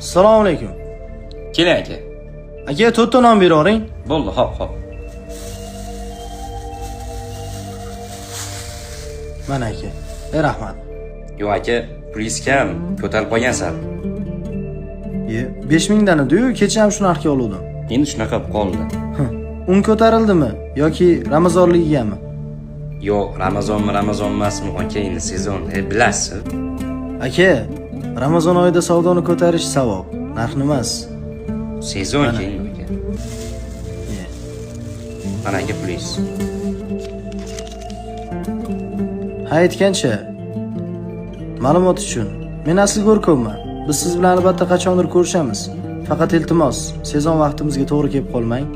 Assalomu alaykum. Keling aka. Aka, to'rtta non beravering. Bo'ldi, hop, hop. Mana aka. Rahmat. Yo'q aka, pulingiz kam, ko'tarib qolgan sal. Ye, 5000 dan edi-yu, kecha ham shu narxga oluvdim. Endi shunaqa bo'lib qoldi. Un ko'tarildimi yoki Ramazonligigami? Yo'q, Ramazonmi, Ramazon emasmi, aka, endi sezon, bilasiz. Aka, Ramazon oyida savdoni ko'tarish savob, narxni emas. Sezon keyin aka. Ye. Mana aka pulingiz. Ha, aytgancha, ma'lumot uchun, men asli Go'rkovman. Biz siz bilan albatta qachondir ko'rishamiz. Faqat iltimos, sezon vaqtimizga to'g'ri kelib qolmang.